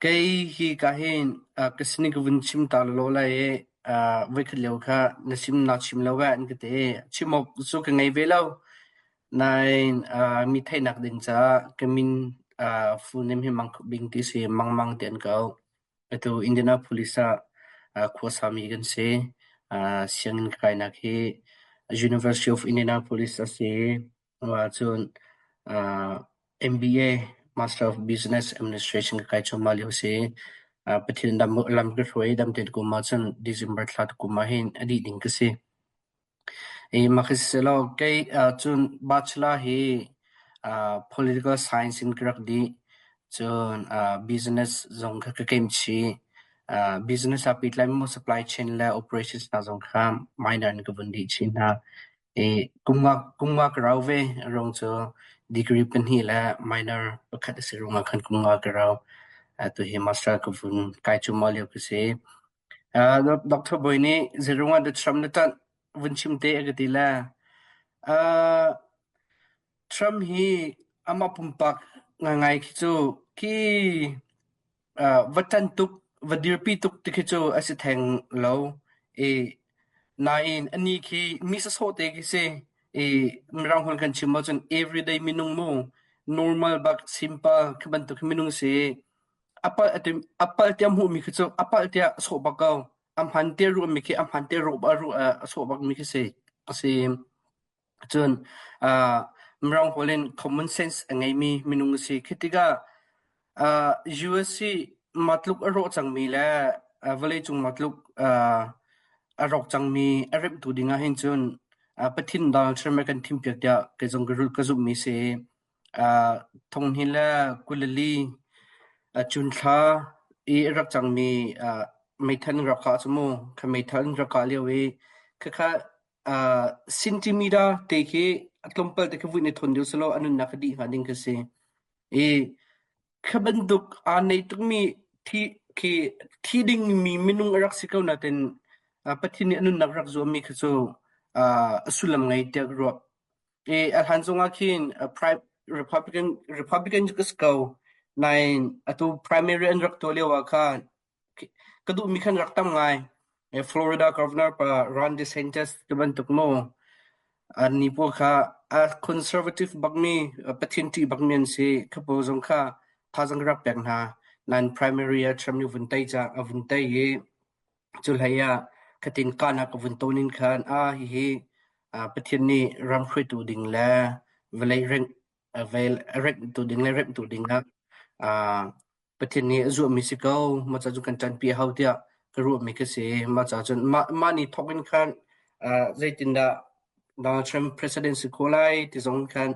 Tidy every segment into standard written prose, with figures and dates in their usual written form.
Kei hi ka hin ka sining ka vun chim ta lawlaw lai i voikhat lio kha na sim na chim lo eh an ka ti. Chim awk cu ka ngei ve lo. Nain mi theihnak ding caah ka min full name hi Mang Khup Bing ti si, Mang Mang ti an ka auh. Atu Indianapolis ah khuasami kan si. Sianginn ka kainak hi University of Indianapolis a si. Cun MBA Master of Business Administration ka kai cuahmah lio si. Pathian lam ka hruai dam tein kum ahcun December thla kum ah hin a dih ding ka si. Mah khi sisehlaw kei cun bachelor hi political science in ka rak dih. Cun business zong kha ka kemh chih. Business aa pehtlai mi supply chain le operations hna zong kha minor in ka vun dih chih hna. Kum nga ka rau ve. A ruang cu degree pahnih le minor pakhat a si ruangah khan kum nga ka rau. Atu hi master ka vun kai cuahmah lio ka si. Doctor Bawi nih zeiruang ah dah Trump na ṭanh vun chim te a ka ti le Trump hi amah pumpak ngaingai khi cu khi va ṭanh tuk, va dirpi tuk ti khi cu a si theng lo. I nain anih khi mi sawsawh te khi si. I Mirang holh kan chim ahcun everyday minung mu, normal bak, simple khi bantuk khi minung si. A palh a palh tiah hmuhmi khi cu a palh tiah a sawh bak ko. A hman tiah ruahmi khi a hman tiah ruah a sawh bakmi khi si. A si. Cun uh, Mirang holh in common sense a ngeimi minung a si. Khi tikah uh, US hi mah tluk a rawh cangmi le uh, vawleicung mah tluk uh, a rawk cangmi a remhtu ding ah hin cun uh, Pathian Donald Trump a kan thimpiak tiah kei zong ka ka zumhmi si. Uh, thonghni le kulali uh, cun thla i a rak cangmi uh, meithal in rak kah cu mu kha meithal in rak kah lio i khakha uh, centimeter te khi a tlawmpal te khi vui ne thon deuh selaw a nunnak a dih hnga ding khi si. I kha bantuk aa nei tukmi thi khi thi dingmi minung a rak si ko natin uh, Pathian nih a nunnak rak zuammi kha cu uh, a sullam ngei tiah ka ruah. I a hlan zongah khin uh, Republican Republican cu ka si ko. Nain atu primary an rak tuah lio ah khan Ka duhmi khan rak tam ngai. Florida Governor pa Ron DeSantis ti bantuk mu. Annih pawl kha a conservative bakmi, Pathian ṭih bakmi an si. Kha pawl zong kha thazaang ka rak pek hna. Nain primary ah Trump nih vun tei ca a vun tei i cu hlei ah khatin kahnak a vun ton in khan ah hihi Pathian nih ram hruaitu ding le vawlei rengh a remhtu ding le remhtu ding ah Pathian nih a zuahmi si ko. Mah ca cu kan ṭanpi a hau tiah ka ruahmi ka si. Mah ca cun mah, mah ni thawk in khan uh, zeitindah Donald Trump president si khawh lai ti zong khan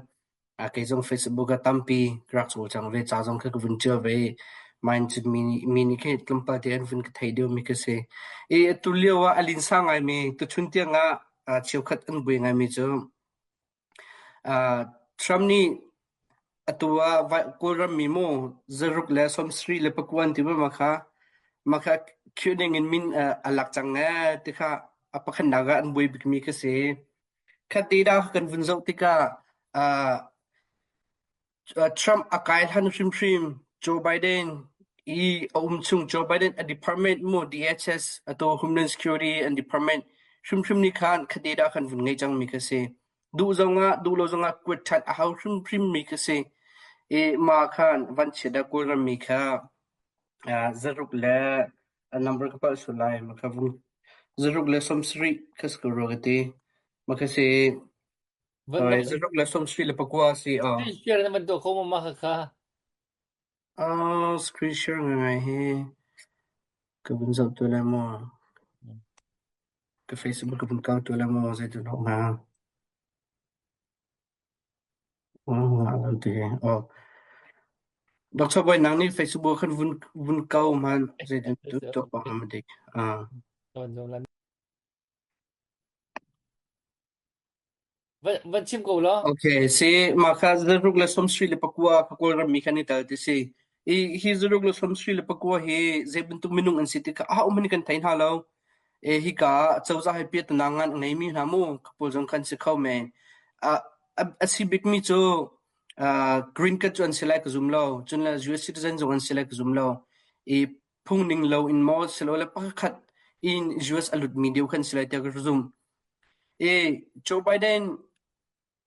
uh, kei zong Facebook ah tampi ka rak cawlcang ve. Ca zong kha ka vun ṭial ve. Mah cun mi nih mi nih khin tlawmpal te an vun ka thei deuhmi ka si. I atu lio ah a linsa ngaimi tuchun tiang ah uh, cheukhat an buai ngaimi cu Uh, Trump nih atu ah Kawlram mi maw zaruk le sawmsarih le pakua an ti maw mah kha mah kha khiah ding in min a lak cang ee ti kha a pakhatnak ah an buai bikmi kha si. Kha te dah kan vun zoh tikah uh, Trump a kai hlan hrimhrim Joe Biden i a um chung Joe Biden a department mu DHS atu Homeland Security and Department hrimhrim nih khan khate dah khan vun ngei cangmi kha si. Duh zongah duh lo zongah kuat ṭhan a hau hrimhrim mi kha si. I ma khan vanchiat ah Kawlram mi kha zaruk le a number ka palh sual lai ma kha vun zaruk le 70 kha si ko rua ka ti. Ma kha si Zaruk le 73 le pakua a si. Screen share na van tuah kho ma mah khakha? Uh, screen share ngai hi ka vun zoh tu le maw? Ka Facebook ka vun kau tu le maw? Zeitin hok na? Oh, ti. Oh. Dr. Boy nang nih Facebook khan vun vun kau man zeitin tu tu pa ham dik. Ah. Van chim ko law. Okay, si mah kha zaruk le 73 le pakua kha Kawlram mi khan i tel ti si. I hi zaruk le 73 le pakua hi zei bantuk minung an si ti kha a um in kan thei hna lo. E hika ah cozah he piahtana ngan a ngeimi hna mu kha pawl zong khan si kho men. A a si bikmi cu uh, green card cu an si lai ka zum lo. Cun le US citizen zong an si lai ka zum lo. I phungning lo in maw silole pakhat in US a lutmi deuh khan si lai tiah ka zumh. I Joe Biden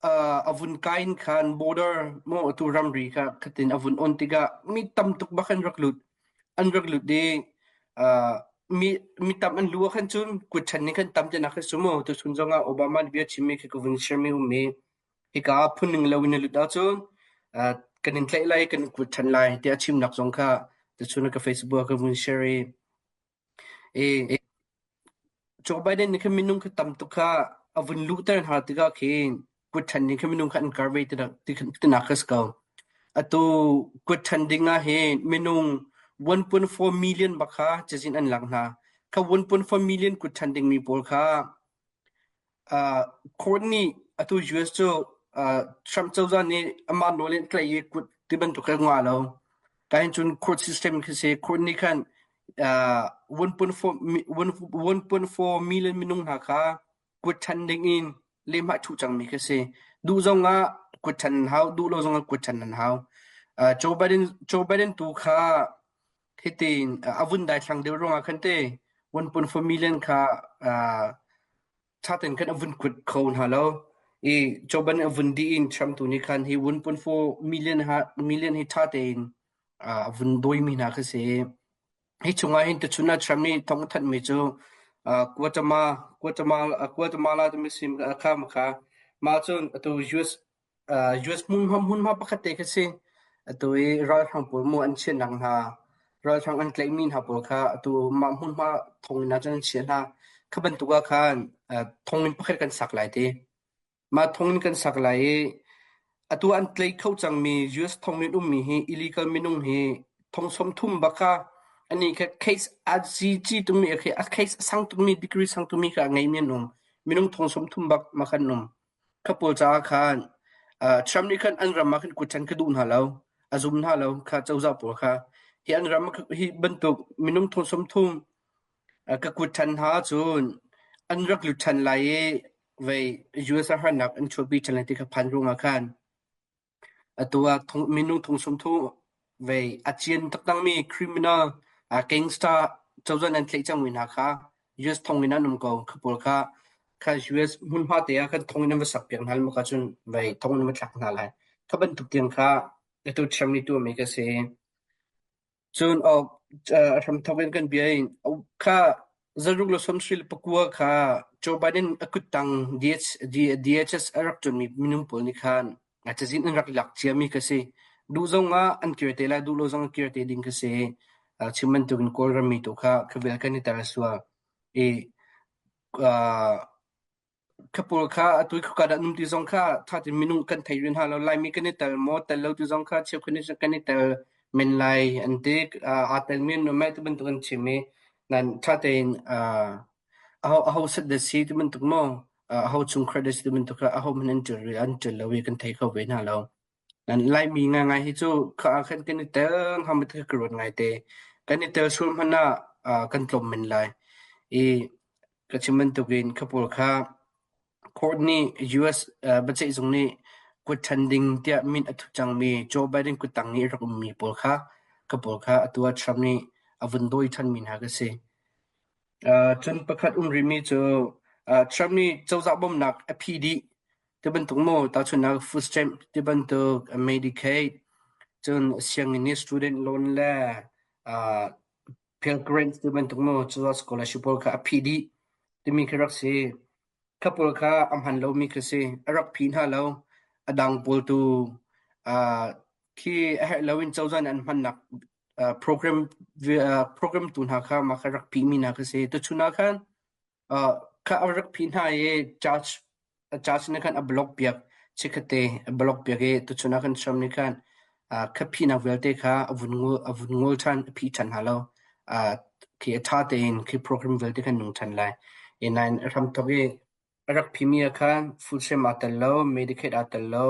a vun kai in khan border maw atu ramri kha khatin a vun on tikah mi tam tuk bak an rak lut. An rak lut i mi mi tam an lu ah khan cun kut ṭhen ning khan tam tinak kha si mu. Tuchun zongah Obama nih bia chimmi khi ka vun share mi um i hika phunning lo in a lut ahcun kan in tlaih lai, kan in kuat ṭhan lai tiah a chimnak zong kha tuchun ka Facebook ah ka vun share i i Joe Biden nih khan minung kha tam tuk kha a vun luhter hna tikah khin kuat ṭhan ding kha minung kha an kar ve tinak kha si ko. Atu kuat ṭhan ding ah hin minung 1.4 million bak kha cazin an lak hna. Kha 1.4 million kuat ṭhan dingmi pawl kha Court nih atu US cu Trump cozah nih amah nawl in tlaih i kut ti bantuk kha ngah lo. Kahin cun court system khi si court nih khan 1.4 million minung hna kha kut ṭhan ding in lehhmah thuh cangmi khi si. Duh zong ah kut ṭhan an hau, duh lo zong ah kut ṭhan an hau. Joe Biden Joe Biden tu kha hitin a vun daithlang deuh ruangah khan te 1.4 million kha ṭha tein khan a vun kut kho hna lo. I Joe Biden a vun dih in Trump tu nih khan hi 1.4 million ha million hi ṭha tein a vun dawimi hna kha si. Hi chungah hin tuchun ah Trump nih thawng a thanhmi cu Guatemala Guatemala Guatemala timi sim kha kha mah cun atu US US hmunhma pakhat te khi si. Atu i ralhrang pawl mu an chiahnak hna, ralhrang an tlaihmi hna pawl kha atu mah hmunhma thonginn ah cun an chiah hna. Kha bantuk ah khan thonginn pakhat kan sak lai ti. Mah thonginn kan sak lai i atu an tlaih kho cangmi US thonginn ummi hi illegal minung hi thong 30 bak kha ani kha case a ci tumi a case a sang tukmi degree sang tukmi kha a ngeimi an um. Minung thong 30 bak ma khan um. Kha pawl caah khan Trump nih khan an ram ah khan kut ṭhen kha duh hna lo, a zum hna lo kha cozah pawl kha. Hi an ram hi bantuk minung thong 30 ka kut ṭhan hna ahcun an rak lut ṭhan lai i vei US ah harnak an chuahpi ṭhan lai ti kha phan ruangah khan Atu ah minung thong 30 vei a cian taktakmi criminal gangster cozah nih an tlaih cangmi hna kha US thonginn an um ko. Kha pawl kha kha US hmunhma te ah khan thonginn an va sakpiak hna lai cun vei thonginn an va thlak hna lai. Kha bantuk tiang kha atu Trump nih tuahmi ka si. Cun a hramthawk in kan bia in kha zaruk le 79 kha Joe Biden a kuttang DHS a rak ṭuanmi minung pawl nih khan a cazin an rak lak ciami ka si. Duh zong ah an kir te lai, duh lo zong an kir te ding ka si. Chim bantukin Kawlram mi tu kha khavel kan i tel sual. I Kha pawl kha atu i khoika dah an um ti zong kha ṭha tein minung kan thei rih hna lo. Laimi kan i tel maw, tel lo ti zong kha cheukhat nih cun kan i tel men lai an ti. Aa telmi an um ai ti bantuk an chim i nan ṭha tein aho aho set dah si ti bantuk maw, aho chungkhar dah si ti bantuk kha aho hmanh an ṭial rih an ṭial lo i kan thei kho ve hna lo. Nan Laimi ngaingai hi cu kha ah khan kan i tel hnga maw ti kha ka ruat ngaite. Kan i tel sual hmanh ah kan tlawm men lai. I ka chim bantukin kha pawl kha court nih US biaceihzung nih kut ṭhan ding tiah min a thut cangmi Joe Biden kuttang i a rak ummi pawl kha kha pawl kha atu ah Trump nih a vun dawi ṭhanmi hna ka si. Cun pakhat um rihmi cu Trump nih cozah bawmhnak a phih dih ti bantuk maw tahchunhnak food stamp ti bantuk Medicaid cun sianginn i student loan le Pell Grant ti bantuk maw cozah scholarship pawl kha a phih dih timi khi rak si. Kha pawl kha a hman lomi khi si. A rak phih hna lo. A dang pawl tu khi a herh loin cozah nih an hmannak program program tu hna kha mah kha rak phihmi hna khi si. Tuchun ah khan kha a rak phih hna i charge charge nih khan a block piak chikkhatte a block piak i tuchun ah khan Trump nih khan kha phihnak vialte kha a vun ngol a vun ngol ṭhan a phih ṭhan hna lo. Khi a ṭha tein khi program vialte khan nung ṭhan lai. I nain a hramthawk i a rak phimi ah khan food stamp aa tel lo, Medicaid aa tel lo,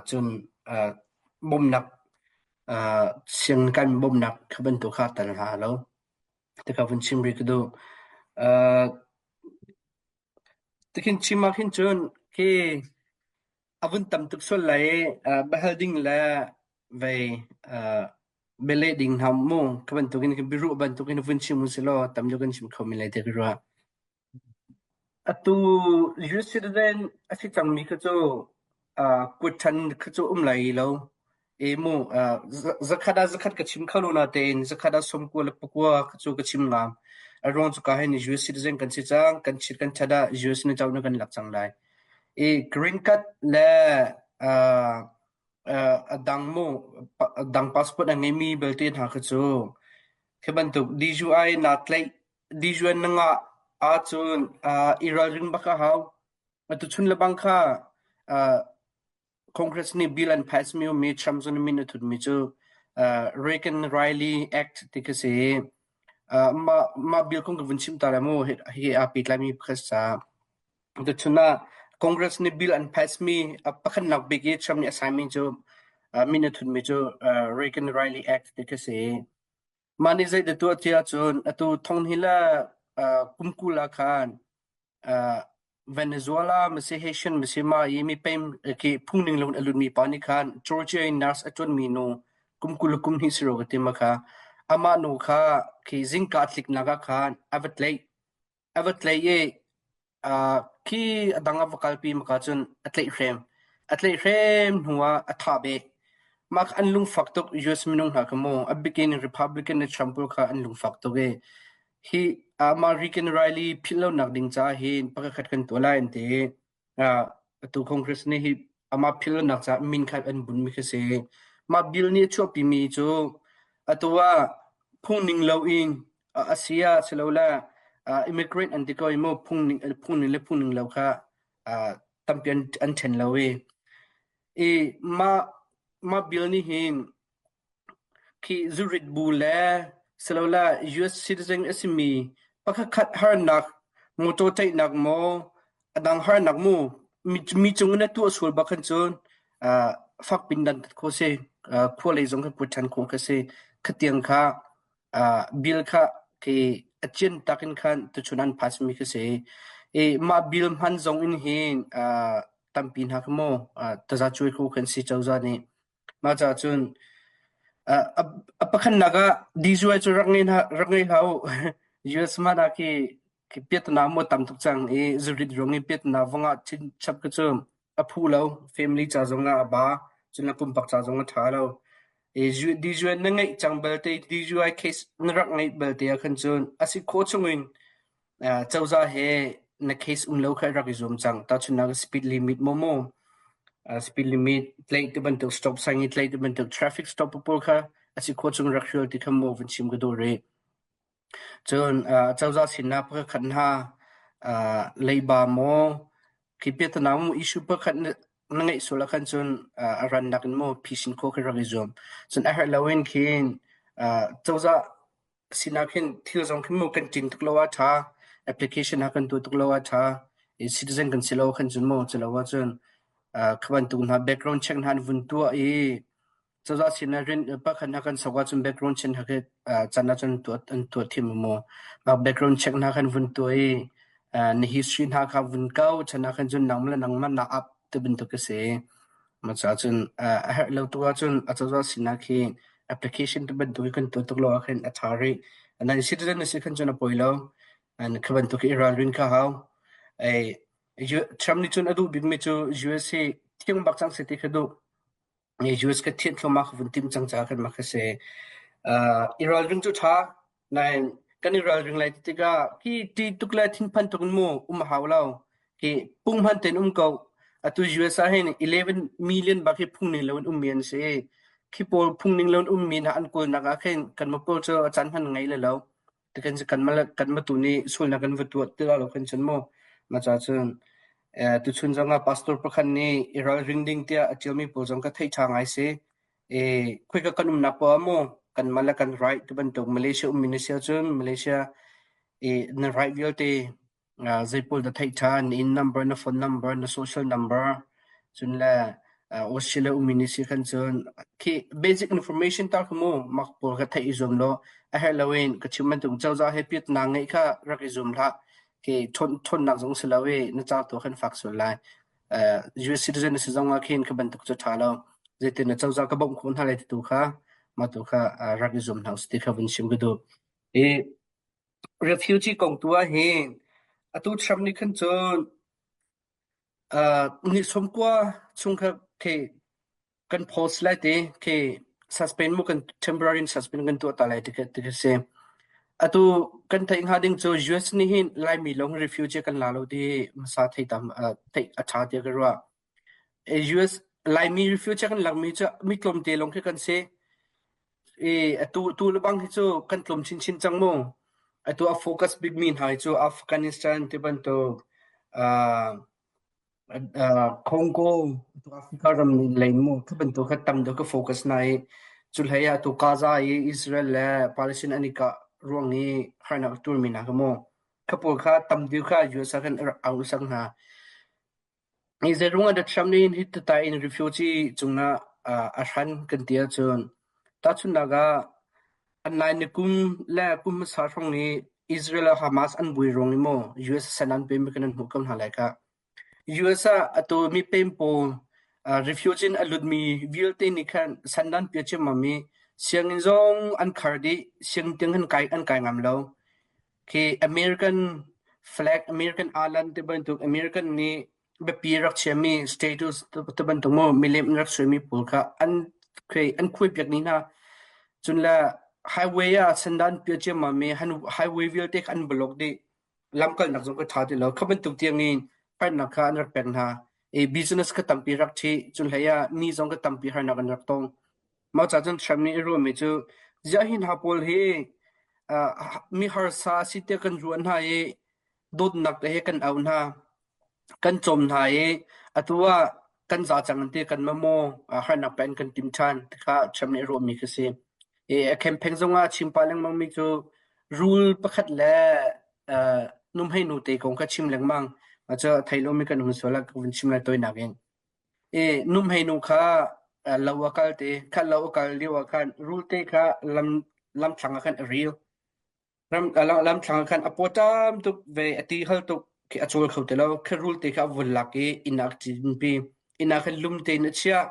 cun bawmhnak sianginn kan bawmhnak kha bantuk kha aa tel hna lo. Tikha vun chim rih ka duh. Tikhin chim ah khin cun khi a vun tam tuk sual lai i biahal ding le vei. Bialeh ding hna mu ka bantukin biaruah bantukin vun chim usilaw tam deuh kan chim kho men lai tiah ka ruah. Atu US citizen a si cangmi kha cu kut ṭhan kha cu um lai lo. E mu zakhat ah zakhat ka chim kho lo natein zakhat ah 99 kha cu ka chim ngam. A ruang cu ka hin US citizen kan si cang, kan chit kan ṭhat ah US na co na kan lak cang lai. I green card le a dang mu a dang passport a ngeimi belte hna kha cu khi bantuk DUI naa tlaih DUI na ngah ahcun i ralrin bak a hau. Atu chun le bang kha Congress nih bill an pass mi ummi Trump zong nih min a thutmi cu Reagan Riley Act ti khi si. Mah mah bill kong ka vun chim ta lai mu hi aa pehtlaimi pakhat ca. Tuchun ah Congress nih bill an pass mi pakhatnak bik i Trump nih a sign mi cu min a thutmi cu Reagan Riley Act ti khi si. Mah nih zei dah tuah ti ahcun atu thong hi le kum 20 ah khan Venezuela masi Haitian masi mah i mipem khi phungning loin a lutmi pa nih khan Georgia in nurse a ṭuanmi nu kum 20 le kum hnih si rua ka ti ma kha amah nu kha khi zingka a tliknak ah khan a va tlaih. A va tlaih i khi a dang a va kalpi maka cun a tlaihhrem. A tlaihhrem hnu ah a thah beh. Mah kha an lungfak tuk US minung hna kha mu. A bikin Republican le Trump pawl kha an lungfak tuk i hi American Riley philh lonak ding caah hin pakhat kan tuah lai an ti. Atu Congress nih hi amah philhlonak caah min kha an bunmi khi si. Mah bill nih a chuahpimi cu atu ah phungning loin a si ah silole immigrant an ti ko i mu phungning phungning le phungning lo kha tampi an an ṭhen lo i i mah mah bill nih hin Khi zurit bu le silole US citizen a simi pakhatkhat harnak, motor ṭaihnak maw, a dang harnak mu mi cung in a tuah sual bak khan cun fakpin dantat khawh si. Khua lei zong kha put ṭhan khawh kha si. Khatiang kha bill kha khi a cian tak in khan tuchun an pass mi khi si. I mah bill hman zong in hin tampi hna kha mu tazacuai kho kan si cozah nih. Mah caah cun a pakhatnak ah DUI cu rak ngei hna rak ngei hlah u. US hmanh ah khi khi piatana maw tam tuk cang i zurit ruang i piatana vong ah chin chap khi cu a phu lo. Family ca zong ah a ba, cun a pumpak ca zong a ṭha lo. I DUI na ngeih cang belte DUI case na rak ngeih belte ah khan cun a si khawh chung in Cozah he na case um lo kha rak i zuam cang. Tahchunhnak speed limit maw maw, speed limit tlaih ti bantuk, stop sign i tlaih ti bantuk, traffic stop pawl kha a si khawh chung rak hrial ti kha maw vun chim ka duh rih. Cun cozah sinah pakhat hna leiba maw, khi piatana maw issue pakhat na ngeih sual ahkhan cun a rannak in maw phisin khawh khi rak i zuam. Cun a herh loin khin cozah Sinak hin thil zong khi mu kan ṭin tuk lo ah ṭha, application ah kan tuah tuk lo ah ṭha, i citizen kan si lo khan cun mu cu lo ahcun kha bantuk hna background check hna an vun tuah i cozah sin ah rian pakhat hna kan sok ahcun background check hna khi can ahcun tuah an tuah thiam maw. Mah background check hna khan vun tuah i na history hna kha vun kau chan ah khan cun nangmah le nangmah na up ti bantuk a si. Mah caah cun a herh lo tuk ahcun acozah sinak hi application ti bantuk hi kan tuah tuk lo ahkhin a ṭha rih. Nan citizen na si khan cun a poi lo. Kha bantuk hi i ralrin kha hau. Ei, Trump nih cun a duh bikmi cu US hi thiang bak cang seh ti kha duh. US ka thianh thluahmah ka vun timh cang caah khan mah kha si. I ralring cu ṭha. Nain kan i ralring lai ti tikah khi ṭih tuk le thinphan tuk in mu um a hau lo. Khi punghman tein um ko. Atu US ah hin 11 million bak hi phungning lo in ummi an si. Khi pawl phungning lo in ummi hna an kawlnak ah khin kanmah pawl cu a caan hman ngei le lo. Tikan kanmah le kanmah tu nih sualnak kan va tuah ti lo khan cun mu. Mah ca cun tuchun zong ah pastor pakhat nih i ralring ding tiah a ṭialmi pawl zong ka theih ṭha ngai si. E khoika kan umnak poah ah mu kanmah le kan right ti bantuk Malaysia ummi na si ahcun Malaysia i na right vialte zei pawl na theih ṭhan, na inn number, na phone number, na social number, cun le Australia ummi na si khan cun khi basic information ta kha mu mak pawl kha theih i zuam law a herh loin ka chim bantuk cozah he piatnak ngeih kha rak i zuam hlah. Khi ṭhawnnak zong si lo i na ca tu khan fak sual lai. US citizen na si zong ah khin kha bantuk cu ṭha lo. Zeitin na cozah ka bawmh khawh hna lai ti tu kha. Mah tu kha rak i zuam hna usih ti kha vun chim ka duh. I refugee kong tu ah hin atu Trump nih khan cun ni 90 chung kha khi kan post lai ti khi suspend mu kan temporary suspend kan tuah ta lai ti ti si. Atu kan theih hnga ding cu US nih hin Laimi lawng refugee kan la lo ti hmasa thei tam theih a ṭha tiah ka ruah. US Laimi refugee kan lakmi cu mi tlawmte lawng khi kan si. I atu tu le bang hi cu kan tlawm chinchin cang mu. Atu a focus bikmi hna hi cu Afghanistan ti bantuk uh, Congo, Africa ram lei mu khi bantuk kha tam deuh ka focus na i cu hlei ah tu Gaza i Israel le Palestine an i kah ruang i harnak a turmi hna kha mu kha pawl kha tam deuh kha US ah khan rak au sak hna. Hi zeiruang ah dah Trump nih hi tatai in refugee cungah a hran kan ti ahcun tahchunhnak ah an nai ni kum le kum hmasa hrawng i Israel le Hamas an buai ruang i maw US san an pem kan an hmuh ko hna lai ka. US ah atu mipem pawl refugee in a lutmi vialte nih khan sandan pia ciammam i sianginn zong an khar dih sianginn tiang an kai an kai ngam lo. Khi American flag, American island ti bantuk American nih biapi rak chiami status ti bantuk mu milem rak suaimi pawl kha an khi an khuai piak ni hna. Cun le highway ah sandan pia ciammam i highway vialte kha an block dih. Lamkalnak zong ka ṭha ti lo. Kha bantuk tiang in harnak kha an rak pek hna. I business kha tampi rak ṭhi. Cun hlei ah mi zong kha tampi harnak an rak tong. Mah ca cun Trump nih a ruahmi cu ziah hi hna pawl hi uh, mi harsa si tiah kan ruah hna i dawtnak te he kan auh hna. Kan cawm hna i atu ah kan za cang an ti kan mamaw harnak pen kan tim ṭhan ti kha Trump nih a ruahmi khi si. I a campaign zongah a chim pah lengmangmi cu rul pakhat le uh, nuhmei nu te kong kha chim lengmang. Mah cu a thei lomi kan um sual ah ka vun chim lai tawinak in. I nuhmei nu kha lo a kal te, kha lo a kal lio ah khan rul te kha lam lamthlang ah khan a ril. Lamthlang ah khan a paw ṭam tuk ve, a ti hal tuk khi a cawl kho ti lo. Khi rul te kha a vun lak i inn ah a cinpi. Inn ah khan lum tein a chiah.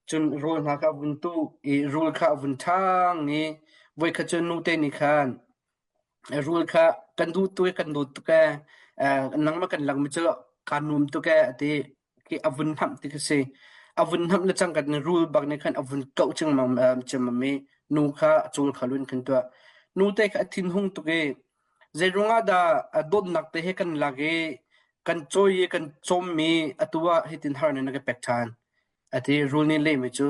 Cun rawl hna kha a vun tuh i rul kha a vun ṭhang i voikhat cu nute nih khan rul kha kan duh tuk i kan dawt tuk ee, nangmah kan lakmi cu kaa nuam tuk ee a ti. Khi a vun hnamh ti khi si. A vun hnamh le cangka in rul bak nih khan a vun kauh cingmang ciammam i nu kha a cul kha lun khan tuah. Nute kha a thinhung tuk i zeiruang ah dah a dawtnak te he kan lak i kan cawi i kan cawmmi atu ah hitin harnak na ka pek ṭhan. A ti rul nih lehmi cu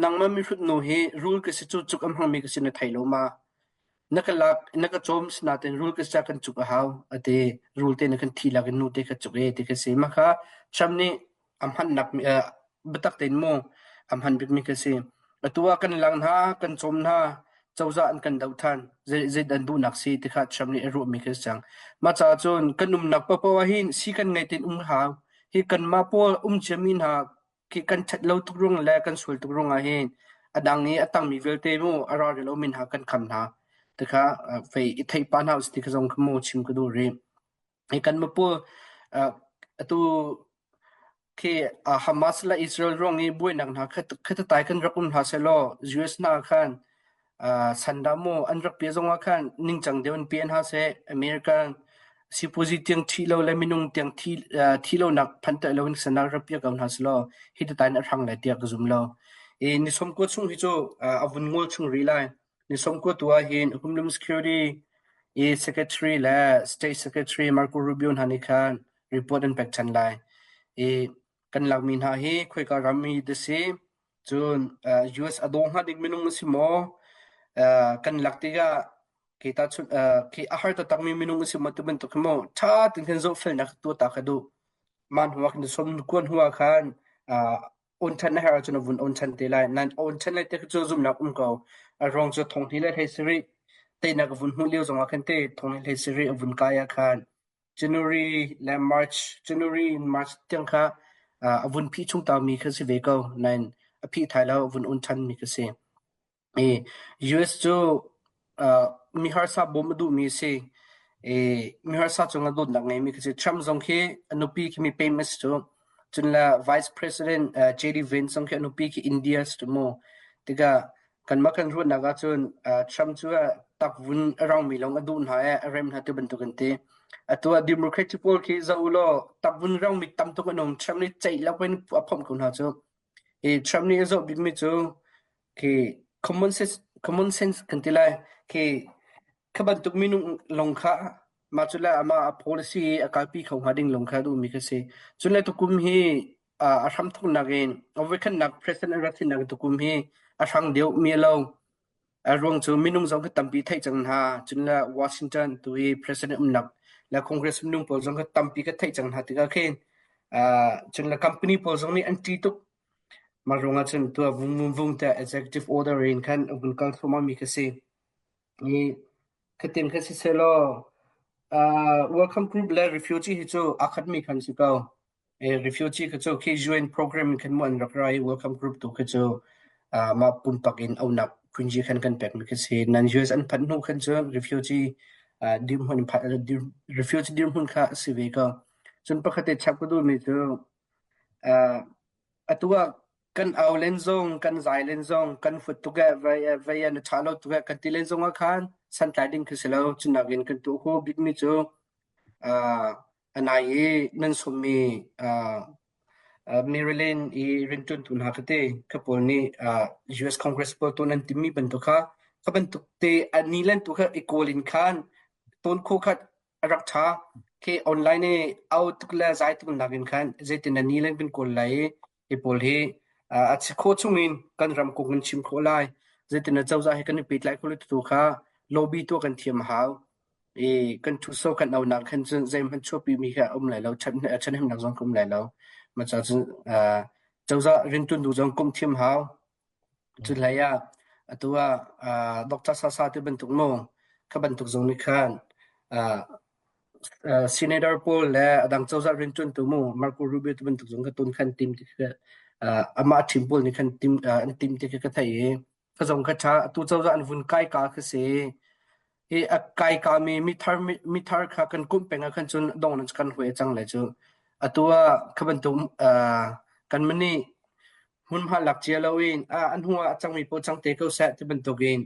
nangmah mihrut nu hi rul ka si cu cuk a hmangmi ka si na thei lo ma? Na ka lak na ka cawm sinain rul ka sia kan cuk a hau a ti. Rul te na kan thi lak in nu te ka cuk e ti ka si. Mah kha Trump nih a hmannak biatak tein mu a hman bikmi ka si. Atu ah kan lang hna, kan cawm hna, cozah an kan doh than. Zei zei dan duhnak si ti kha Trump nih a ruahmi ka si cang. Mah caah cun kan umnak paohpaoh ah hin si kan ngei tein um hau. Hi kanmah pawl um ciami hna khi kan ṭhat lo tuk ruang le kan sual tuk ruangah hin a dang i a tangmi vialte mu a ral lomi hna kan kham hna. Tikha fei i theih pah hna usih ti kha zong kha mu chim ka duh rih. Hi kan mapu atu khi Hamas le Israel ruang i buainak hna kha tai kan rak um hna sehlaw US hna khan Sanda mu an rak pia zongah khan ningcang deuh in pe hna seh. American sipuazi tiang thi lo le minung tiang thi thi lonak phan ter lo in sana rak pia ko hna selaw hi tain a hrang lai tiah ka zum lo. I ni 90 chung hi cu a vun ngol chung rih lai. Ni 90 tu ah hin Homeland Security i Secretary le State Secretary Marco Rubio hna nih khan report an pek ṭhan lai. I kan lakmi hna hi khoika ram hi ti si Cun US a daw hnga ding minung a si maw? Kan lak tikah khi tahchunh khi a har taktakmi minung a si maw ti bantuk hi maw ṭha tein khan zohfelnak tuah ta kha duh. Mah hnu ah khan som kuan hnu ah khan on ṭhan a herh ahcun a vun on ṭhan te lai. Nan on ṭhan lai te khi cu zumhnak um ko. A ruang cu thong hnih le hlei sarih teinak a vun hmuh lio zongah khan te thong hnih hlei sarih a vun kai ah khan January le March, January in March tiang kha a vun phih chung taumi kha si ve ko. Nain a phih thai lo, a vun un ṭhanmi kha si. I US cu uh, mi harsa bawm a duhmi a si. I mi harsa cungah dawtnak ngeimi kha si. Trump zong khi a nupi khi mi pem a si cu. Cun le Vice President uh, JD Vance zong khi a nupi khi India si cu mu. Tikah Kanmah kan ruahnak ahcun Trump cu takvun a rangmi lawng a duh hna i a rem hna ti bantuk an ti. Atu ah Democratic pawl khi zoh u law takvun rangmi tam tuk an um. Trump nih ceih lo in a phomh ko hna cu. Hi Trump nih a zoh bikmi cu khi common sense, common sense kan ti lai. Khi Kha bantuk minung lawng kha mah cu le amah a policy i a kalpi kho hnga ding lawng kha a duhmi kha si. Cun le tukum hi a hramthawknak in a voikhatnak president a rat hinnak tukum hi a hrang deuh mi a lo. A ruang cu minung zong kha tampi theih cang hna. Cun le Washington tu i president umnak le Congress minung pawl zong kha tampi ka theih cang hna tikah khin cun le company pawl zong nih an ṭih tuk. Mah ruangah cun tuah vung vung vung tiah executive order in khan a vun kal thluahmah mi kha si. I khatin kha sisehlaw welcome group le refugee hi cu aa khatmi khan si ko. Refugee kha cu khi UN program in khan mu an rak ra i welcome group tu khi cu mah pumpak in aunak phunji khan kan pekmi khi si. Nan US an phanh hnu khan cun refugee dirhmun refugee dirhmun kha a si ve ko. Cun pakhat te chap ka duhmi cu atu ah Kan au len zong, kan zai len zong, kan fut tuk eh, vei eh, vei eh, na ṭha lo tuk eh, kan ti len zong ah khan santlai ding khi si lo. Cunak in kan tuah khawh bikmi cu uh, a nai i nan sawmmi uh, uh, Maryland i rianṭuantu hna kha te kha pawl nih uh, US Congress pawl tuah nan timmi bantuk kha kha bantuk te a ni len tu kha i kawl in khan tawn khawh kha A rak ṭha. Khi online i au tuk le zai tuk nakin khan zeitin na ni len kan kawl lai i hi pawl hi a si khawh chungin kan ram kong kan chim khawh lai. Zeitin na cozah he kan i pehtlai khawh lai tu kha lobby tuah kan thiam a hau. I kan ṭhutso kan aunak khan cun zeihmanh chuahpi mi kha a um lai lo, ṭhathnemnak zong a um lai lo. Mah caah cun cozah rianṭuantu zong komh thiam hau. Cu hlei ah atu ah Doctor Sasa ti bantuk mu kha bantuk zong nih khan Senator pawl le a dang cozah rianṭuantu mu Marco Rubio ti bantuk zong kha tun khan tim ti khi amah a ṭhim pawl nih khan tim an tim ti khi ka theih i ka zong kha ṭha atu cozah an vun kai ka khi si hi a kai ka mi mithar mithar kha kan kumh peng ah khan cun dong nan kan huai cang lai cu atu ah kha bantuk kan mani Hmunhma lak cia loin a hnu ah a cangmi paoh cang te ko seh ti bantukin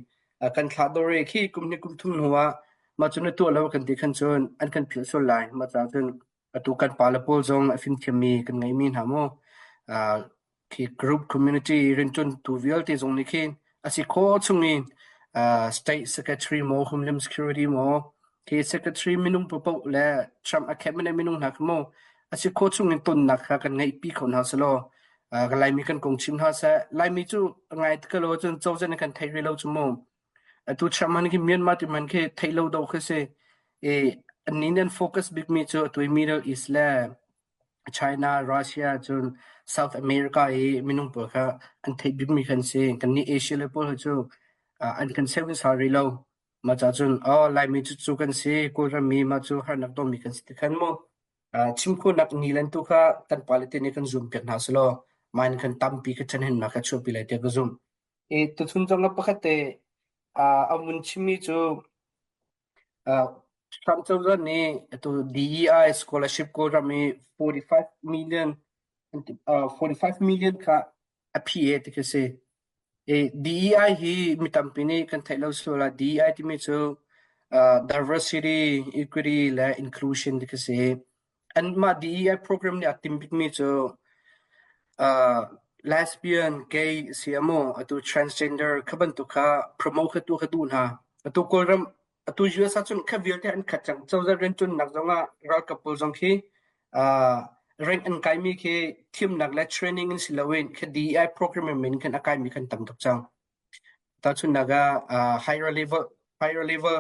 kan thlah dawr i khi kum hnih kum thum hnu ah mah cu na tuah lo kan ti khan cun an kan philh sual lai. Mah caah cun atu kan pale pawl zong a fimthiammi kan ngeihmi hna mu khi group community rianṭuantu vialte zong nih khin a si khawh chungin state secretary maw homeland security maw khi secretary minung paohpaoh le Trump a cabinet minung hna kha mu a si khawh chungin tonnak kha kan ngeihpi kho hna selaw Laimi kan kong chim hna seh. Laimi cu ngai te lo cun cozah nih kan theih rih lo cu mu. Atu Trump han khi Myanmar ti man khi theih lo do khi si. I an nih an focus bik mi cu atu Middle East le China, Russia cun South America i minung pawl kha an theih bik mi kan si. Kan nih Asia le pawl cu an kan seu in sa rih lo. Mah ca cun oh Laimi cu cu kan si, Kawlram mi mah cu harnak tongmi kan si ti khan mu. Chim khawhnak nilan tu kha kan pale te nih kan zumpiak hna selaw mah in khan tampi kha ṭhahnemnak kha chuahpi lai tiah ka zumh. I tuchun zong ah pakhat te a vun chimmi cu Trump cozah nih atu DEI scholarship Kawlram i 45 million 45 million kha a phi e ti khi si. DEI hi mi tampi nih kan theih lo sual ah DEI timi cu diversity, equity le inclusion ti khi si. Anmah DEI program nih a tim bikmi cu lesbian, gay si a maw, atu transgender kha bantuk kha promote kha tuah kha duh hna. Atu Kawlram Atu US ahcun kha vialte an khat cang. Cozah rianṭuannak zongah ralkap pawl zong khi rank an kaimi khi thimnak le training in si loin khi DEI program in khan a kaimi kan tam tuk cang. Tahchunhnak ah higher level higher level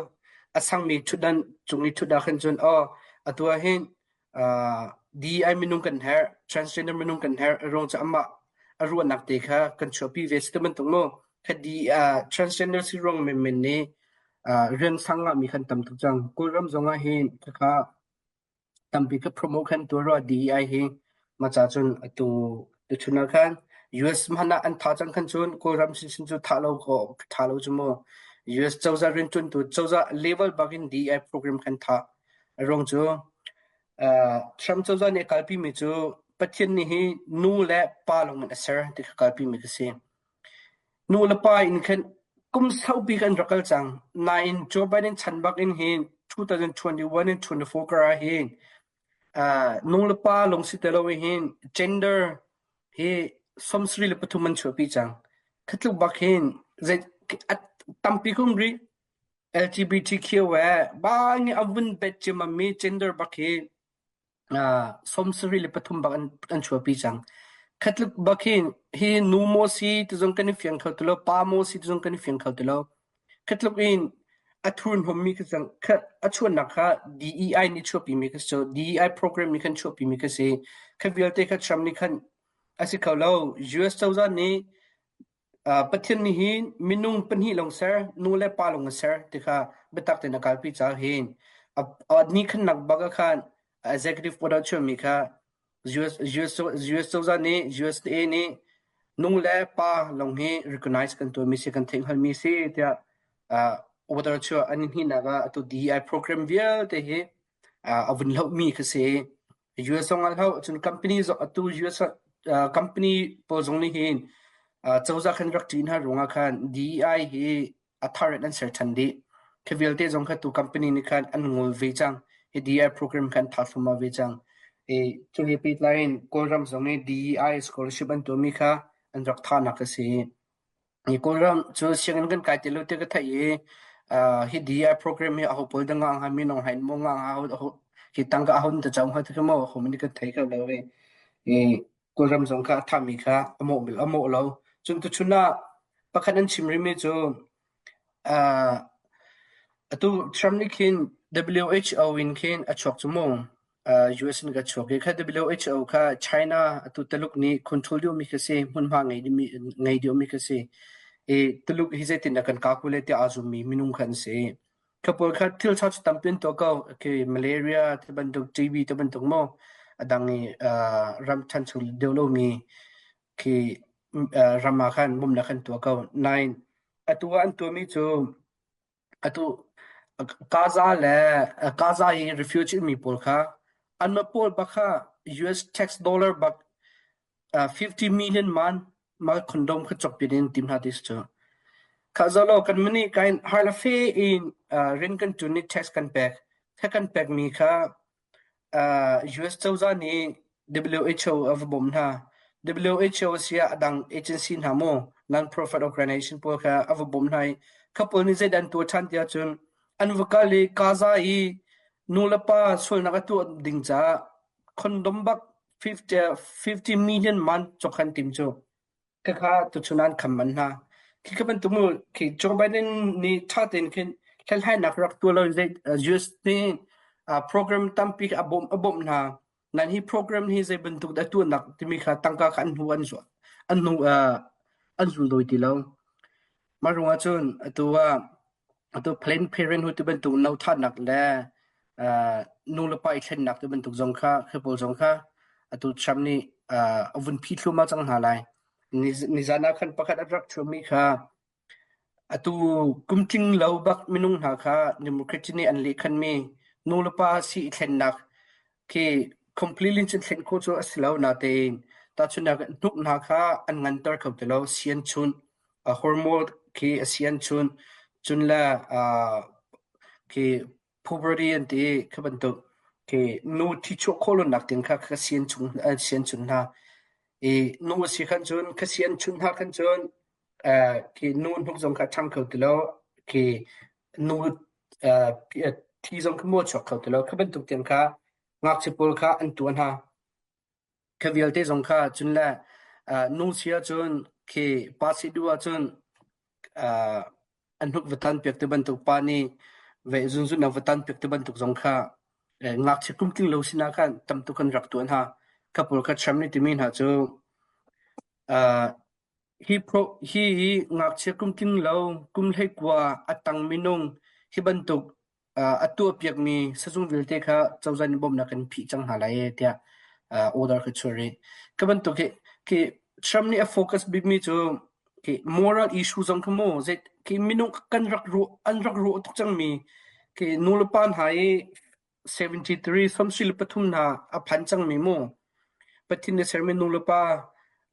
a sangmi ṭhutdan cung i ṭhut ah khan cun oh atu ah hin DEI minung kan herh, transgender minung kan herh, a ruang cu amah a ruahnak te kha kan chuahpi ve si ti bantuk mu. Kha transgender si ruang menmen nih rian sang ngahmi kan tam tuk cang. Kawlram zong ah hin khakha tampi ka promote kan tuah rua DEI hi mah ca cun atu tuchun ah khan US hmanh ah an tha cang khan cun Kawlram sinsin cu tha lo ko tha lo cu mu. US cozah rianṭuantu cozah level bak in DEI program kan tha. A ruang cu Trump cozah nih a kalpimi cu Pathian nih hi nu le pa lawng in a ser ti kha kalpimi ka si. Nu le pa in khin kum saupi kan rak kal cang. Nain Joe Biden chan bak in hin 2021 in 24 kar ah hin nu le pa lung si te lo hin gender hi 73 an chuahpi cang. Khatluk bak hin zei tampi kum rih LGBTQ eh bang a vun bet cimami gender bak hi 73 bak an chuahpi cang. Khatluk bak hin hi nu maw si ti zong kan i fiang kho ti lo, pa maw si ti zong kan i fiang kho ti lo. Khatluk in a thurhnawmmi kha cang a chuannak kha DEI nih chuahpimi kha si DEI program nih khan chuahpimi kha si. Kha vialte kha Trump nih khan a si kho lo. US cozah nih Pathian nih hin minung pahnih lawng ser, nu le pa lawng a ser ti kha biatak tein a kalpi caah hin a ni khannak bak ah khan executive order chuahmi kha US, US, US cozah nih USA nih nu le pa lawng hi recognize kan tuahmi si kan theihhngalhmi si tiah order chuah an i hnihnak ah atu DEI program vialte hi a vun hlohmi kha si. US zong ah hloh cun company zong atu US company pawl zong nih hin cozah khan rak ṭih hna ruangah khan DEI hi a thar in an ser ṭhan dih. Khi vialte zong kha tu company nih khan an ngol ve cang. Hi DEI program khan tha thluahmah ve cang. I cu he pehtlai in Kawlram zong nih DEI scholarship an tuahmi kha an rak thahnak a si. Kawlram cu sianginn kan kai ti lo ti ka theih i hi DI program hi aho pawl dah ngah hnga minung hai maw ngah hnga aho hi tangka aho ta cang hnga ti kha maw aho nih kan thei kho lo i Kawlram zong kha a thami kha a mawh a mawh lo. Cun tuchun ah pakhat an chim rihmi cu atu Trump nih khin WHO in khin a chuak cu mu. US in ka chuak i kha WHO kha China atu Taluk nih control deuhmi kha si hmunhma ngei dihmi ngei deuhmi kha si i Tuluk hi zeitindah kan calculate tiah aa zummi minung kha an si. Kha pawl kha thil ṭha cu tampi an tuah ko. Okay, malaria ti bantuk, TB ti bantuk maw a dang i ram ṭhancho deuh lomi khi ram ah khan bawmhnak an tuah ko. Nain atu ah an tuahmi cu Atu Gaza le Gaza i refugee mi pawl kha anmah pawl bak kha US tax dollar bak 50 million man mah condom kha cawk pian in tim hna ti si cu. Kha zolo kan mani kain har la fe in rin kan tun i tax kan pek. Kha kan pek mi kha US cozah nih WHO a va bawmh hna. WHO a si ah a dang agency hna maw non-profit organization pawl kha a va bawmh hna i kha pawl nih zeidah an tuah ṭhan ti ahcun an va kal i Gaza i nulepa sualnak a tuah ding caah condom bak 50 million man cawk an tim cu. Khakha tuchun an kham manh hna. Khikha bantuk mu khi Joe Biden nih ṭha tein khin hlathlainak rak tuah lo in zei US nih program tampi a bawmh a bawmh hna. Nan hi program hi zei bantuk dah tuahnak timi kha tangka kha an hnu an zuah an hnu an zul doi ti lo. Mah ruangah cun atu ah Atu Planned Parenthood ti bantuk nothatnak le nu le pa i thlennak ti bantuk zong kha khi pawl zong kha atu Trump nih a vun phi thluahmah cang hna lai. Nizan ah khan pakhat a rak ṭhuami kha atu kum tling lo bak minung hna kha Democrat nih an lehkhanmi nu le pa si i thlennak khi completely cun thlen khawh cu a si lo natein tahchunhnak ah hnuk hna kha an nganter kho ti lo sian chunh hormone khi a sian chunh cun le khi puberty an ti khi bantuk khi nu thi chuah khawh lonak ding kha kha sian chung sian chun hna i nu a si khan cun kha sian chun hna khan cun khi nu hnuk zong kha ṭhang kho ti lo khi nu thi zong kha maw chuak kho ti lo. Kha bantuk tiang kha ngakchia pawl kha an tuah hna. Kha vialte zong kha cun le nu si ahcun khi pa si duh ahcun an hnuk va tan piak ti bantuk pa nih ve zunzun va tan piak ti bantuk zong kha ngakchia kum tling lo sinah khan tam tuk an rak tuah hna. Kha pawl kha Trump nih timi hna cu Hi ngakchia kum tling lo kum 19 a tang minung hi bantuk a tuahpiakmi sazung vialte kha cozah nih bawmhnak kan phih cang hna lai tiah order ka chuah rih. Ka bantuk hi khi Trump nih a focus bikmi cu khi moral issue zong kha mu zei khi minung kan rak ruah an rak ruah tuk cangmi khi nulepa hna i 73 73 hna a phan cangmi mu Pathian nih sermi nulepa.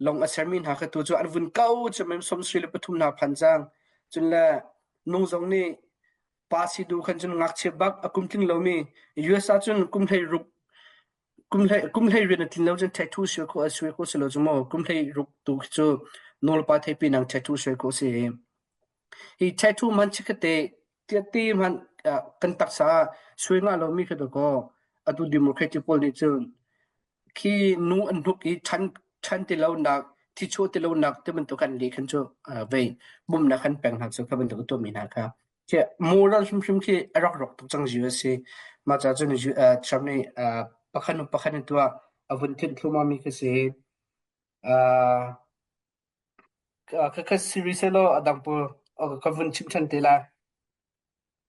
Lawng a sermi hna kha tu cu an vun ko cu mem 73 hna phan cang. Cun le nung zong nih pa si duh khan cun ngakchia bak a kum tling lomi US ah cun kum hlei ruk kum hlei rian a tlin lo cun tattoo suai khawh a suai khawh si lo cu mu. Kum hlei ruk tu khi cu nawlpa theipi nang tattoo suai khawh si. Hi tattoo man chikkhatte tiati hmanh kan taksa ah suai ngah lomi khi dakaw atu democratic pawl nih cun khi nu an hnuk i ṭhan ṭhan ti lonak thichuah ti lonak ti bantuk an leh khan cu vei bawmhnak an pek hna cu kha bantuk a tuahmi hna kha khi moral hrimhrim khi a rak rawk tuk cang US si. Mah caah cun Trump nih pakhat hnu pakhat in tuah a vun thinh thluahmah mi khi si. Khakha si rih sehlaw a dang pawl ka vun chim ṭhan te lai.